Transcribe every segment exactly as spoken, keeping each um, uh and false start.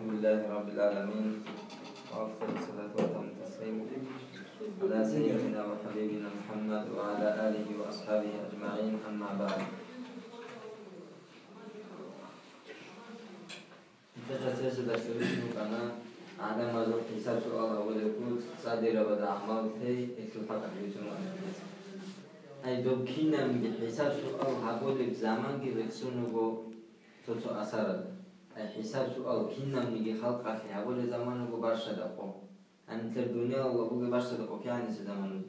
الحمد لله رب العالمين، وأفضل الصلاة وأتم التسليم على سيدنا وحبيبنا محمد وعلى آله وأصحابه أجمعين، أما بعد. Интажасесда цӀерусин букӀана гӀадамазул хӀисаб-суал гьабулеб куц цӀадирабада гӀамал тей, гьелъул хӀакъалъулъ бицун вукӀана. Ай, доб кинабниги хӀисаб-суал гьабулеб заманги рехсон вуго цо-цо асаралда. Ай, хӀисаб-суал кинабниги халкъалъе гьабулеб заман вуго барщадахъо. Гьанилъер дуниялалда бугеб барщадахъо кигӀаниса заман вуго.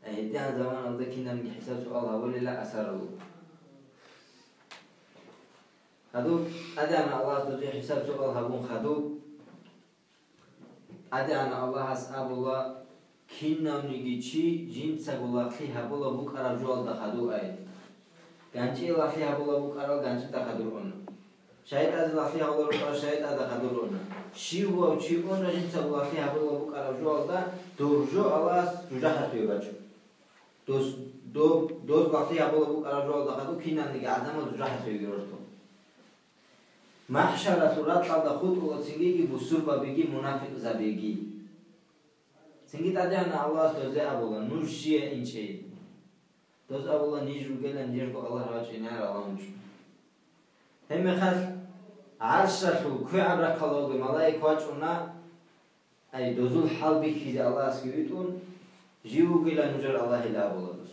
Ай, гьедигӀан заманалда кинабниги хӀисаб-суал гьабулела асарал вуго. Хадуб, ТӀадегӀанав Аллагьас дозие хӀисаб-суал гьабун хадуб, ТӀадегӀанав Аллагьас абула, кинавниги чи жинцаго лагълъи гьабулеб букӀараб жоялда хадув ай. ГанчӀие лагълъи гьабулеб букӀарал ганчӀида хадур уна. ШайтӀазе лагълъи гьабулеб букӀарал шайтӀада хадур уна. Щивав чи уна жинцаго лагълъи гьабулеб букӀараб жоялда, доб жо Аллагьас жужахӀалъуве бачӀун. Дос, доб, доз лагълъи гьабулеб букӀараб жоялда хадув кинавниги гӀадамал жужахӀалъувеги рортун. МахӀшаралъул ракьалда хутӀула цинги бусурбабиги мунафикъзабиги. Цинги ТӀадегӀанав Аллагьас дозие абула, нуж щияй инчӀей. Доз абула, ниж ругела нижерго Аллагь вачӀинегӀан Аллагь вачӀун. Гьебмехалъ гӀаршалъул квегӀаб рахъалда вугев малаик вачӀуна, ай, дозул хӀал бихьизе Аллагьасги витӀун, жив вугила нужер Аллагьила абула дос.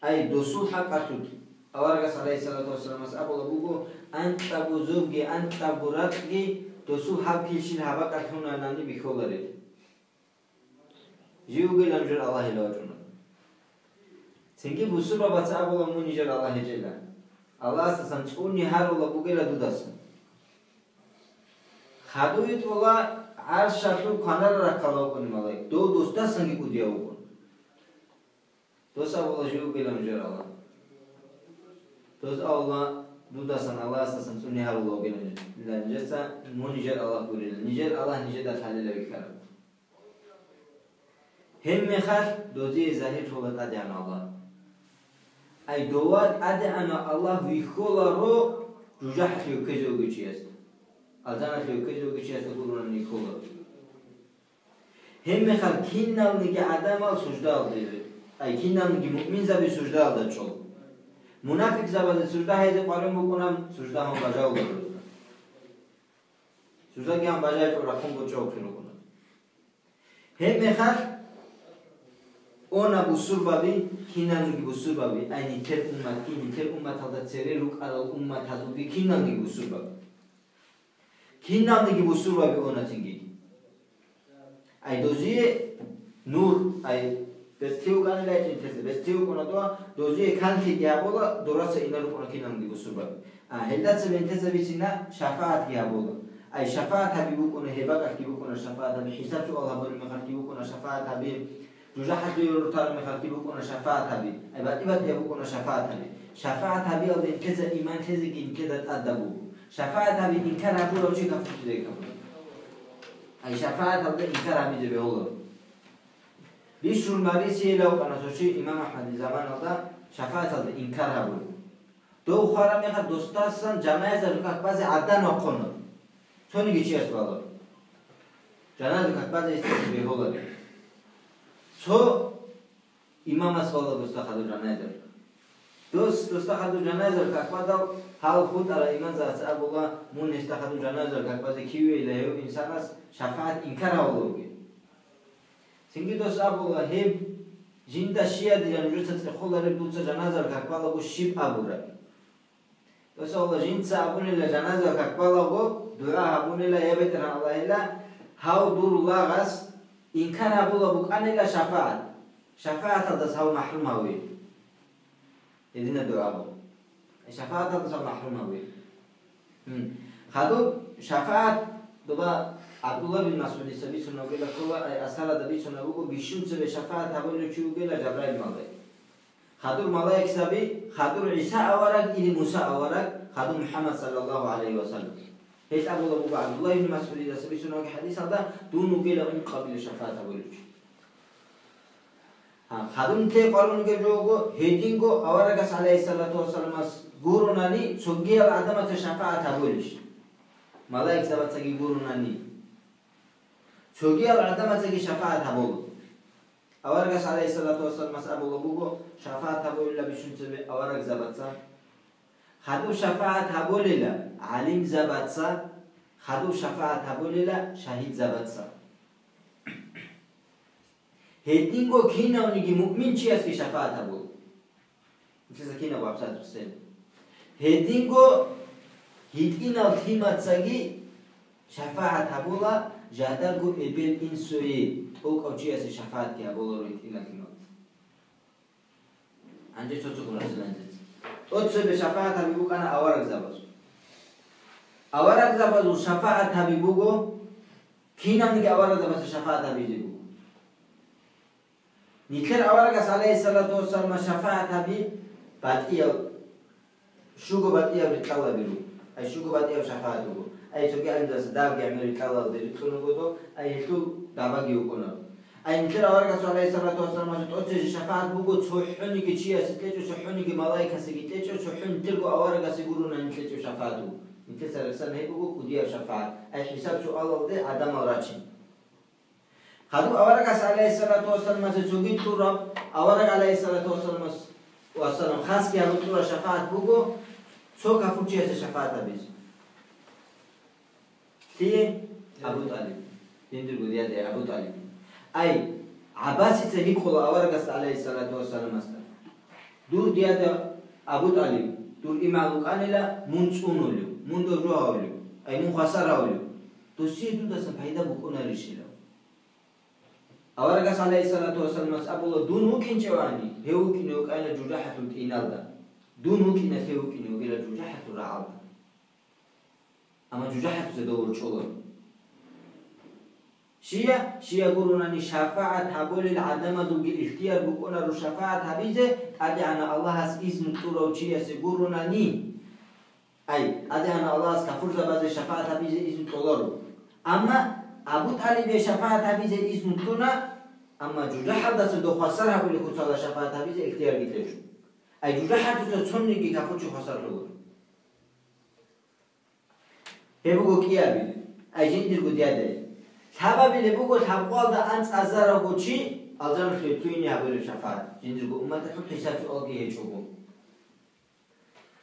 Ай, досул хӀакъалъулъ, аварагас, гӀалайгьиссалату вассаламас, абула буго, анкьабго зобги, анкьабго ракьги досул гьаб килщил гьаб бакӀалъунани бихьуларел. Жив вугила нужер Аллагьила вачӀуна. Цинги бусурбабаца абула, мун нижер Аллагь гьечӀила. Аллагьасдасан цӀуни гьарула бугила дудасан. Хадув витӀула гӀаршалъул кванараб рахъалда вукӀуна малаик, дов досдасанги кӀудияв вукӀун. Дос абула, жив вугила нужер Аллагь. Дос абула, дудасан Аллагьасдасан цӀуни гьарула вугила нижеца, мун нижер Аллагь гурила, нижер Аллагь нижеда лъалила вихьараб. Гьебмехалъ дозие загьирлъула ТӀадегӀанав Аллагь. Ай, дова ТӀадегӀанав Аллагь вихьуларо жужахӀалъуве ккезе вугев чиясда, алжаналъуве ккезе вугев чиясда гуронани вихьуларо. Гьебмехалъ киналниги гӀадамал суждаялде, ай, киналниги муъминзаби суждаялда чӀола. Мунафикъзабазе сужда гьайзе къваригӀун букӀуна, сужда гьабун бажарулел рукӀуна. Суждаги гьабун бажаричӀого рахъун гьечӀого ккун рукӀуна. Гьебмехалъ уна бусурбаби, киналниги бусурбаби, ай, нилъер умматги, нилъер умматалда цере рукӀарал умматазулги киналниги бусурбаби. Киналниги бусурбаби уна цинги. Ай, дозие нур, ай, бецлъи вукӀанила гьечӀин тезе, бецлъи вукӀуна дова, дозие канлъиги гьабула, дораса инарукъуна киналниги бусурбаби. А, гьелда цебе интеца бицина шафагӀатги гьабула. Ай, шафагӀат гьаби букӀуна, гьеб бакӀалъги букӀуна шафагӀат гьаби, хӀисаб-суал гьабураб мехалъги букӀуна шафагӀат гьаби, жужахӀалъуве рортараб мехалъги букӀуна шафагӀат гьаби, ай, батӀи-батӀияб букӀуна шафагӀат гьаби. ШафагӀат гьабиялда интеца иман лъезеги инкеда тӀадаб буго. ШафагӀат гьаби инкар гьабурав чи кафурлъизеги кафур. Ай, шафагӀаталда инкар гьабизе бегьула. Бищун марисиялав вукӀана цо чи имам АхӀмадил заманалда шафагӀаталда инкар гьабун. Дов хвараб мехалъ досдасан жаназаялъул как базе гӀадан вахъуна. Цониги чияс балагьун. Жаназаялъул как базе гьесда бегьуларо. Цо имамас балагьун досда хадур жаназаялъул. Дос, досда хадур жаназаялъул как бадал, гьал хутӀарал имамзабаца абула, мун гьесда хадур жаназаялъул как базе кивейила гьев инсанас шафагӀат инкар гьабулев вугев. Цинги дос абула, гьеб жинда щияйила нужеца цӀехолареб дуца жаназаялъул как балаго щиб абураб? Дос абула, жинца абунила жаназаялъул как балаго, дугӀа гьабунила, я БетӀергьан Аллагьила, гьав дур лагъас инкар гьабулеб букӀанила шафагӀат, шафагӀаталдаса гьав махӀрум гьаве. Гьединаб дугӀа гьабун. ШафагӀаталдаса махӀрум гьаве. Гьин. Хадуб шафагӀат, доба ГӀабдулла бин МасгӀудица бицунеб бугила ккола, ай асаралда бицунеб буго, бищун цебе шафагӀат гьабулев чи вугила Жабраил малаик. Хадур малаикзаби, хадур ГӀиса авараг или Муса авараг, хадур МухӀаммад саллаллагьу гӀалайгьи ва саллам. Гьел абулеб буго ГӀабдулла ибн МасгӀудидаса бицунеб буго хӀадисалда, дун вугила ункъабилев шафагӀат гьабулев чи. Гьа, хадуб нилъее къваригӀун бугеб жо буго, гьединго аварагас, гӀалайгьиссалату вассаламас гуронани, цогиял гӀадамаца шафагӀат гьабулищ? малаикзабацаги гурунани, цогиял гӀадамацаги шафагӀат гьабула. Аварагас, гӀалайгьиссалату вассаламас, абулеб буго, шафагӀат гьабулила бищун цебе аварагзабаца. Хадуб шафагӀат гьабулила гӀалимзабаца, хадуб шафагӀат гьабулила шагьидзабаца. Гьединго кинавниги муъминчиясги шафагӀат гьабула. Нилъеца кинабго гьабсагӀат буссен. Гьединго гьитӀинал лъимацаги шафагӀат гьабула, жадарго эбел-инсуе тӀокӀав чиясе шафагӀатги гьабуларо гьитӀинал лъимаца. Гьанже цо-цо гураб силандеца. ТӀоцебе шафагӀат гьаби букӀана аварагзабазул. Аварагзабазул шафагӀат гьаби буго, кинабниги аварагзабаца шафагӀат гьабизе буго. Нилъер аварагас, гӀалайгьиссалату вассаламас, шафагӀат гьаби батӀиял, щуго батӀияб рикьалаби руго. Ай щуго батӀияб шафагӀат буго. Ай цоги гӀалимзабаца дагьабги гӀемер рикьалалде рикьун руго дов, ай гьелъул дагьабги вукӀунаро. Ай нилъер аварагасул, гӀалайгьиссалату вассаламасул, тӀоцезе шафагӀат буго цохӀониги чиясе кьечӀев, цохӀониги малаикасеги кьечӀев, цохӀо нилъерго аварагасе гуронани кьечӀев шафагӀат буго. Нилъеца рехсана гьеб буго кӀудияб шафагӀат. Ай хӀисаб-суалалде гӀадамал рачун. Хадуб аварагас, гӀалайгьиссалату вассаламасе цоги кьураб, авараг, гӀалайгьиссалату вассаламас, вассалам, хасги гьабун кьураб шафагӀат буго цо кафурчиясе шафагӀат гьабизе. Лъие? Абу ТӀалиб. Жиндирго диада Абу ТӀалиб. Ай, ГӀаббасица гьикъула аварагасда, гӀалайгьиссалату вассаламасда: «Дур диада Абу ТӀалиб, дур имгӀал вукӀанила мун цӀунулев, мун дов жо гьавулев, ай мун хвасар гьавулев. Досие дудасан пайда букӀунарищила?» Аварагас, гӀалайгьиссалату вассаламас, абула: «Дун вукӀинчӀевани, гьев вукӀине вукӀайна жужахӀалъул тӀиналда. Дун вукӀиналъ гьев вукӀине вугила жужахӀалъул рагӀалда». Амма жужахӀалъуса дов ворчӀула. Щия, щия гуронани шафагӀат гьабулел гӀадамазулги ихтияр букӀунаро шафагӀат гьабизе, ТӀадегӀанав Аллагьас изну кьурав чиясе гуронани. Ай, ТӀадегӀанав Аллагьас кафурзабазе шафагӀат гьабизе изну кьоларо. Амма Абу ТӀалибе шафагӀат гьабизе изну кьуна, амма жужахӀалдаса дов хвасар гьабулеб куцала шафагӀат гьабизе ихтиярги кьечӀо. Ай, жужахӀалъуса цониги кафурчи хвасарлъугур. Гьеб буго кӀиабилеб, ай жиндирго диадали. Лъабабилеб буго лъабкъоялда анцӀазарабго чи алжаналъуве лъугьине гьабулеб шафагӀат, жиндирго умматалъул хӀисаб-суалги гьечӀого.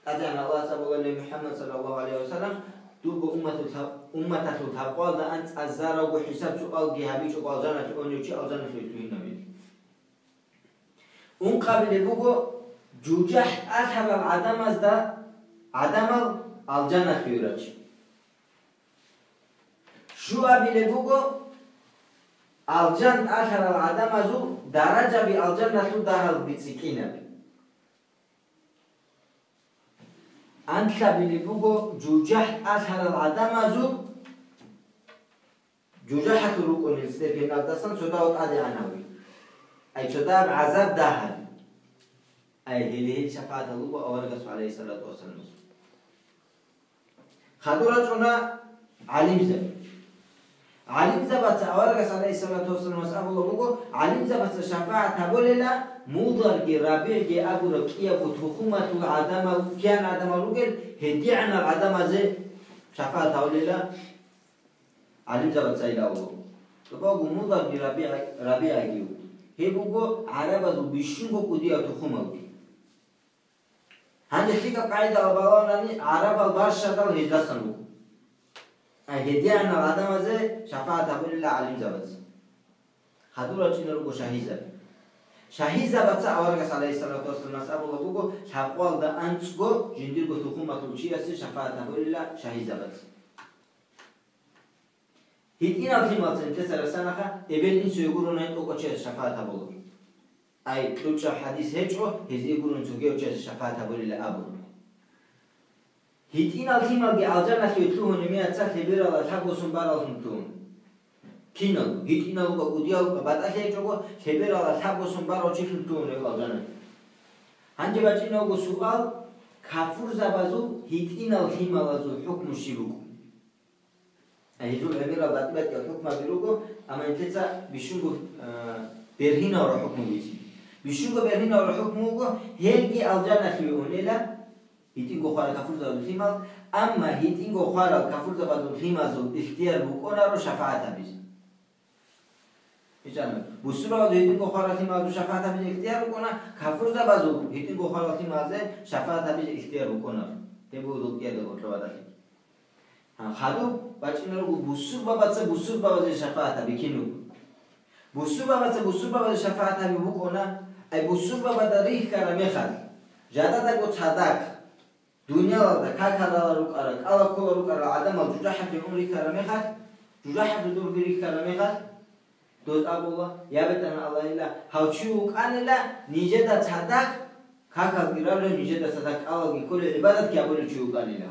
ТӀадегӀанав Аллагьас абула, ле МухӀаммад саллаллагьу гӀалайгьи ва саллам, дурго умматул лъаб-, умматалъул лъабкъоялда анцӀазарабго хӀисаб-суалги гьабичӀого алжаналъуве унев чи алжаналъуве лъугьинавила. Ункъабилеб буго жужахӀ тӀалъарал гӀадамазда, гӀадамал алжаналъуве рачи. Щуабилеб буго алжан тӀалъарал гӀадамазул даражаби алжаналъул дагьалги цӀикӀкӀинаби. Анлъабилеб буго жужахӀ тӀалъарал гӀадамазул жужахӀалъур рукӀунел степеналдасан цодав тӀадегӀанав, ай цодаб гӀазаб дагьаби. Ай гьеле гьел шафагӀатал руго аварагасул, гӀалайгьиссалату вассаламасул. Хадур рачӀуна гӀалимзаби. ГӀалимзабаца аварагас, гӀалайгьиссалату вассаламас, абула буго, гӀалимзабаца шафагӀат гьабулела Мударги РабигӀги абураб кӀиябго тухумалъул гӀадамал, киян гӀадамал ругел гьедигӀанал гӀадамазе шафагӀат гьабулела. ГӀалимзабаца илавго. ТӀубаго Мударги РабигӀ-, РабигӀаги вуго. Гьеб буго гӀарабазул бищунго кӀудияв тухумалги. Гьанже лъикӀаб къагӀидала балагьунани гӀарабал барщадал гьездасан руго. Ай гьедигӀанал гӀадамазе шафагӀат гьабулела гӀалимзабаца. Хадур рачӀунел руго шагьидзаби. Шагьидзабаца аварагас, гӀалайгьиссалату вассаламас, абула буго, лъабкъоялда анцӀго жиндирго тухумалъул чиясе шафагӀат гьабулела шагьидзабаца. ГьитӀинал лъималца нилъеца рехсанаха, эбел-инсуе гуронани тӀокӀав чиясе шафагӀат гьабулеб. Ай, кьучӀаб хӀадис гьечӀо, гьезие гурони цогияв чиясе шафагӀат гьабулила абун. ГьитӀинал лъималги алжаналъуве лъугьунеб мехалъ лъебералда лъабго сон бараллъун лъугьун. Киналго, гьитӀинал руго, кӀудиял руго, батӀалъи гьечӀого, лъебералда лъабго сон барав чилъун лъугьун гьев алжаналъуве. Гьанже бачӀинавго суал, кафурзабазул гьитӀинал лъималазул хӀукму щиб букӀун? Гьезул гӀемерал батӀи-батӀиял хӀукмаби руго, амма нилъеца бищунго, а, бергьинавра хӀукму бицин. Бищунго бергьинавра хӀукму вуго, гьелги алжаналъуве унела, гьитӀинго хварал кафурзабазул лъимал, амма гьитӀинго хварал кафурзабазул лъимазул ихтияр букӀунаро шафагӀат гьабизе. ИчӀана, бусурбабазул гьитӀинго хварал лъималазул шафагӀат гьабизе ихтияр букӀуна, кафурзабазул гьитӀинго хварал лъималазе шафагӀат гьабизе ихтияр букӀунаро. Гьеб буго дол кӀиябго гьоркьоб гьадалъи. Гьа, хадуб бачӀунарого бусурбабаца бусурбабазе шафагӀат гьаби кин буго? Бусурбабаца бусурбабазе шафагӀат гьаби букӀуна, ай бусурбабада рихьараб мехалъ, жададаго цадахъ, дуниялалда какарала рукӀарал, кӀала ккола рукӀарал гӀадамал жужахӀалъе ун рихьараб мехалъ, жужахӀалъе дурги рихьараб мехалъ, доз абула: «Я БетӀергьан Аллагьила, гьав чи вукӀанила, нижеда цадахъ какалги ралев, нижеда цадахъ кӀалалги кколев, гӀибадатги гьабулев чи вукӀанила».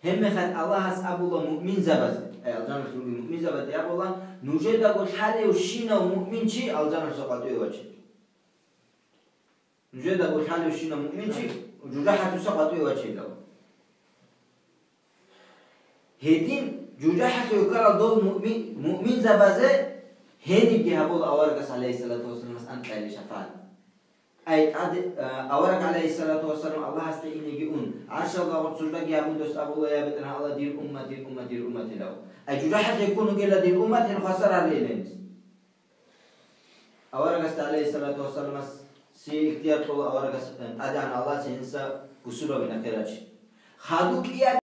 Гьебмехалъ Аллагьас абула муъминзабазде, ай, алжаналъ ругел муъминзабазде абула: «Нужедаго лъалевщинав муъминчи алжаналъуса къватӀиве ваче. Нужедаго лъалевщинав муъминчи жужахӀалъуса къватӀиве вачейилан». Гьедин жужахӀалъув ккарал дол муъми-, муъминзабазе гьенибги гьабула аварагас, гӀалайгьиссалату вассаламас, анкьайилан шафагӀат. Ай, тӀаде, а, авараг, гӀалайгьиссалату вассалам, Аллагьасде инеги ун, гӀаршалда гъоркь суждаги гьабун, дос абула: «Я БетӀергьан Аллагь, дир уммат, дир уммат, дир умматилан». Ай, жужахӀалъе ккун вугела дир уммат, гьел хвасар гьарейилан гьес. Аварагасда, гӀалайгьиссалату вассаламас, си ихтияр кьола аварагас, э, ТӀадегӀан Аллагьас гьениса бусурбаби нахъе рачи. Хадуб кӀиаб-